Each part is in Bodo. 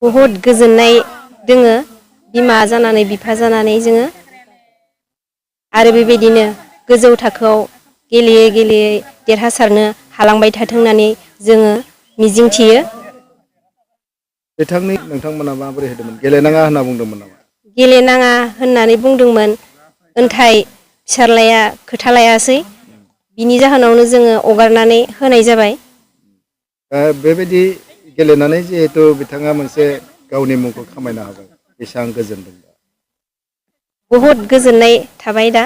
बहुद गोजोननाय दोङो बिमा जानानै बिफा जानानै जोङो आरो बेबायदिनो गोजौ थाखोआव गेलेयै गेलेयै देरहासारनो हालांबाय थाथों होननानै जोङो मिजिंथियो। बिथांनि नोंथांमोना माबोरै होदोंमोन गेलेनाङा होनना बुंदोंमोन नामा? गेलेनाङा होननानै बुंदोंमोन ओनथाय फिसारलाया खोथा लायासै बिनि जाहोनावनो जोङो हगारनानै होनाय जाबाय। बेबायदि गेलेनानै जिहेथु बिथाङा मोनसे गावनि मुंखौ खामायनो हाबाय बेसेबां गोजोनदों? बहुद गोजोननाय थाबाय दा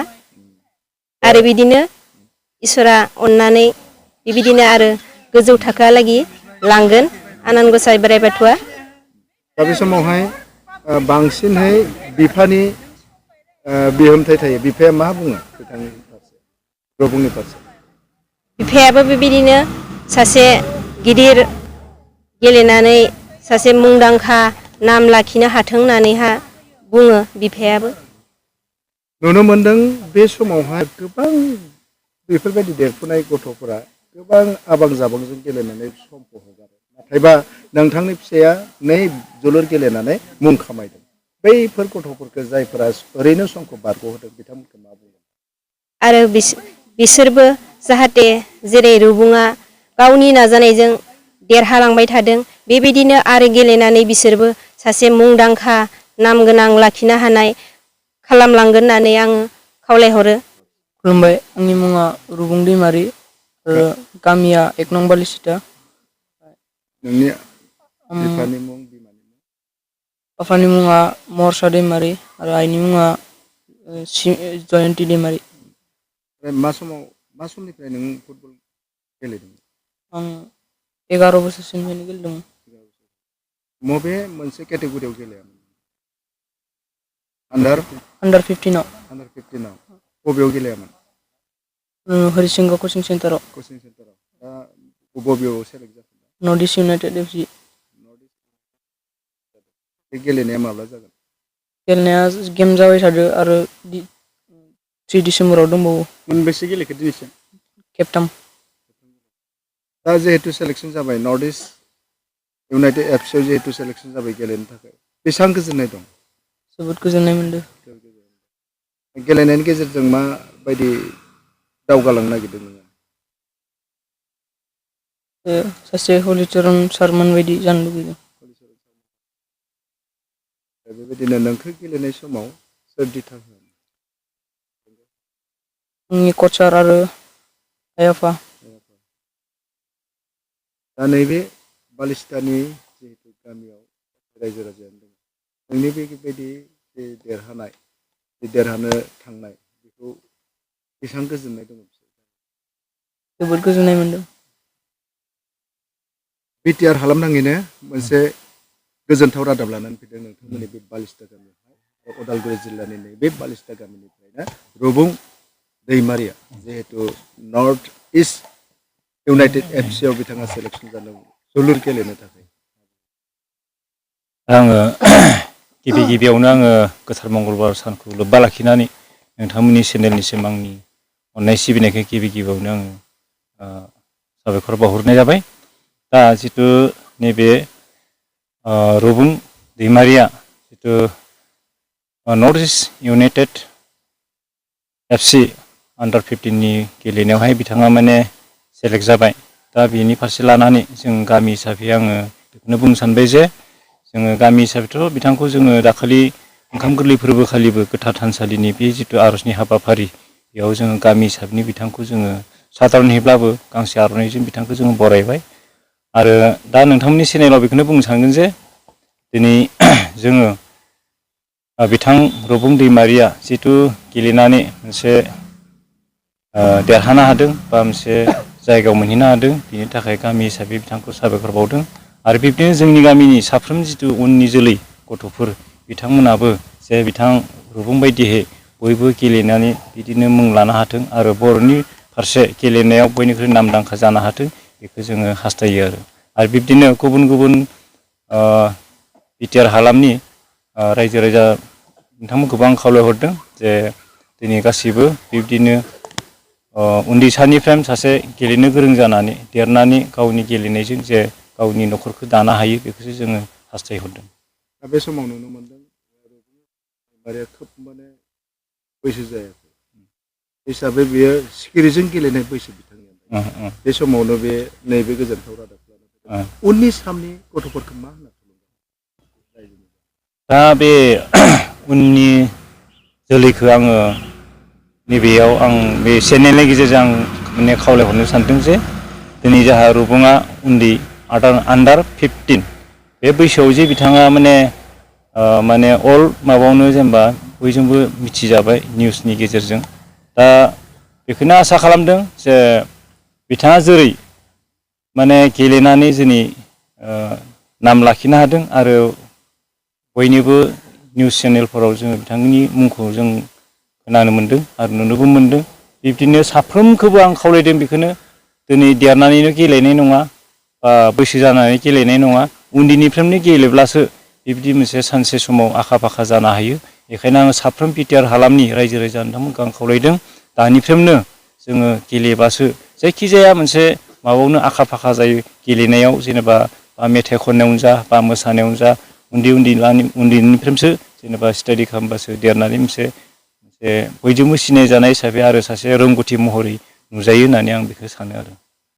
आरो बिदिनो इसोरा अननानै बेबायदिनो आरो गोजौ थाखोआलागि लांगोन आनान गसाइ बोराइ बाथौआ। दा बे समावहाय बांसिनहै बिफानि बिहोमथाय थायो बिफाया मा बुङो बिथांनि फारसे रुबुंनि फारसे? बिफायाबो बेबायदिनो सासे गिदिर गेलेनानै सासे मुंदांखा नाम लाखिनो हाथों होननानैहा बुङो बिफायाबो। नुनो मोनदों बे समावहाय गोबां बेफोरबायदि देरफुनाय गथ'फोरा गोबां आबां जाबांजों गेलेनानै समखौ हगारो नाथायबा नोंथांनि फिसाया नै जोलुर गेलेनानै मुं खामायदों बैफोर गथ'फोरखौ जायफोरा ओरैनो समखौ बारग'होदों बिथांमोनखौ मा बुंगोन? आरो बिसोरबो जाहाथे जेरै रुबुङा गावनि नाजानायजों देरहालांबाय थादों बेबायदिनो आरो गेलेनानै बिसोरबो सासे मुंदांखा नाम गोनां लाखिनो हानाय खालामलांगोन होननानै आङो खावलायहरो। खुलुमबाय, आंनि मुङा रुबुं दैमारि, गामिया 1 नं बालिसिता। नोंनि बिफानि मुं बिमानि मुं? आफानि मुङा महरस दैमारि आरो आइनि मुङा जयन्ति दैमारि। मा समनिफ्राय नों फुटबल गेलेदों? आं 11 बोसोरसोनिफ्रायनो गेलेदोंमोन। मबे मोनसे केटेगरियाव गेलेयामोन? आन्दार 15 आव। आन्दार 15 आव बबेयाव गेलेयामोन? हरिसिंगा कचिं सेन्टाराव। कचिं सेन्टाराव। दा बबेयाव सेलेक्ट जाखो? North east United FC। बे गेलेनाया माब्ला जागोन? गेलेनाया गेम जाबाय थादो आरो 3 डिसेम्बराव दंबावो। मोनबेसे गेलेखो दिनैसिम? खेबथाम। दा जिहेतु सेलेक्सन जाबाय नर्थ इस्ट इउनाइटेड FC आव जिहेतु सेलेक्सन जाबाय गेलेनो थाखाय बेसेबां गोजोननाय दं? जोबोद गोजोननाय मोनदों। गेलेनायनि गेजेरजों माबायदि दावगालांनो नागिरदों नोङो? सासे हलिचरन सारमोन बायदि जानो लुबैदों। बेबायदिनो नोंखौ गेलेनाय समाव सोर दिथा होयो? आंनि कचार आरो आइ आफा। दा नैबे बालिस्तानि जिहेतु गामियाव रायजो राजायानो दङ नोंनि बेबायदि जे देरहानो थांनाय बेखौ बेसेबां गोजोननाय दङ? जोबोद गोजोननाय मोनदों। बिटिआर हालामनाङैनो मोनसे गोजोनथाव रादाब लानानै फैदों नोंथांमोननि बे बालिस्ता गामियावहाय उदालगुरि जिल्लानि बे बालिस्ता गामिनिफ्रायनो रुबुं दैमारिया जिहेतु नर्थ इस्ट इउनाइटेड FC आव बिथाङा सेलेक्सन जादों जोलुर गेलेनो थाखाय। आङो गिबियावनो आङो गोथार मंगलबार सानखौ लोब्बा लाखिनानै नोंथांमोननि चेनेलनिसिम आंनि अननाय सिबिनायखौ गिबियावनो आङो साबायखर बावहरनाय जाबाय। दा जितु नैबे रुबुं दैमारिया जितु नर्थ इस्ट इउनाइटेड FC आन्दार 15 नि गेलेनायावहाय बिथाङा माने सेलेक्ट जाबाय। दा बेनि फारसे लानानै जों गामि हिसाबै आङो बेखौनो बुंनो सानबाय जे जोङो गामि हिसाबैथ' बिथांखौ जोङो दाखालि ओंखाम गोरलै फोरबो खालिबो गोथार थानसालिनि बे जितु आर'जनि हाबाफारि बेयाव जोङो गामि हिसाबनि बिथांखौ जोङो साधारनैब्लाबो गांसे आर'नाइजों बिथांखौ जोङो बरायबाय। आरो दा नोंथांमोननि चेनेलाव बेखौनो बुंनो सानगोन जे दिनै जोङो बिथां रुबुं दैमारिया जितु गेलेनानै मोनसे देरहानो हादों बा मोनसे जायगायाव मोनहैनो हादों बिनि थाखाय गामि हिसाबै बिथांखौ साबायखर बावदों। आरो बिब्दिनो जोंनि गामिनि साफ्रोम जितु उननि जोलै गथ'फोर बिथांमोनाबो जे बिथां रुबुं बायदिहै बयबो गेलेनानै बिदिनो मुं लानो हाथों आरो बर'नि फारसे गेलेनायाव बयनिख्रुइ नामदांखा जानो हाथों बेखौ जोङो हास्थायो आरो बिब्दिनो गुबुन गुबुन बिटिआर हालामनि रायजो राजा नोंथांमोनखौबो आं खावलायहरदों जे दिनै गासैबो बिब्दिनो उन्दैसानिफ्राय सासे गेलेनो गोरों जानानै देरनानै गावनि गेलेनायजों जे गावनि न'खरखौ दानो हायो बेखौसो जोङो हास्थायहरदों। दा बे समाव नुनो मोनदों दैमारिया खोब माने बैसो जायाखै हिसाबै बेयो सिखिरिजों गेलेनाय बैसो बिथांनिया बे समावनो बे नैबे गोजोनथाव रादाब लानानै उननि सामनि गथ'फोरखौ मा होनना दा बे उननि जोलैखौ आङो नैबेयाव आं बे चेनेलनि गेजेरजों आं माने खावलायहरनो सानदों जे दिनै जोंहा रुबुङा उन्दै आन्डार 15 बे बैसोआव जे बिथाङा माने अल माबायावनो जेनेबा बयजोंबो मिथिजाबाय निउसनि गेजेरजों। दा बेखौनो आसा खालामदों जे बिथाङा जेरै माने गेलेनानै जोंनि नाम लाखिनो हादों आरो बयनिबो निउस चेनेलफोराव जोङो बिथांनि मुंखौ जों खोनानो मोन्दों आरो नुनोबो मोन्दों। बिब्दिनो साफ्रोमखौबो आं खावलायदों बेखौनो दिनै देरनानैनो गेलेनाय नङा बा बैसो जानानै गेलेनाय नङा उन्दैनिफ्रायनो गेलेब्लासो बिब्दि मोनसे सानसे समाव आखा फाखा जानो हायो। बेखायनो आङो साफ्रोम बिटिआर हालामनि रायजो राजा नोंथांमोनखौ आं खावलायदों दानिफ्रायनो जोङो गेलेबासो जायखिजाया मोनसे माबायावनो आखा फाखा जायो गेलेनायाव जेनेबा मेथाइ खननायावनो जा बा मोसानायावनो जा उन्दैनिफ्रायसो जेनेबा स्टाडि खालामबासो देरनानै मोनसे बयजोंबो सिनायजानाय हिसाबै आरो सासे रोंगौथि महरै नुजायो होननानै आं बेखौ सानो आरो।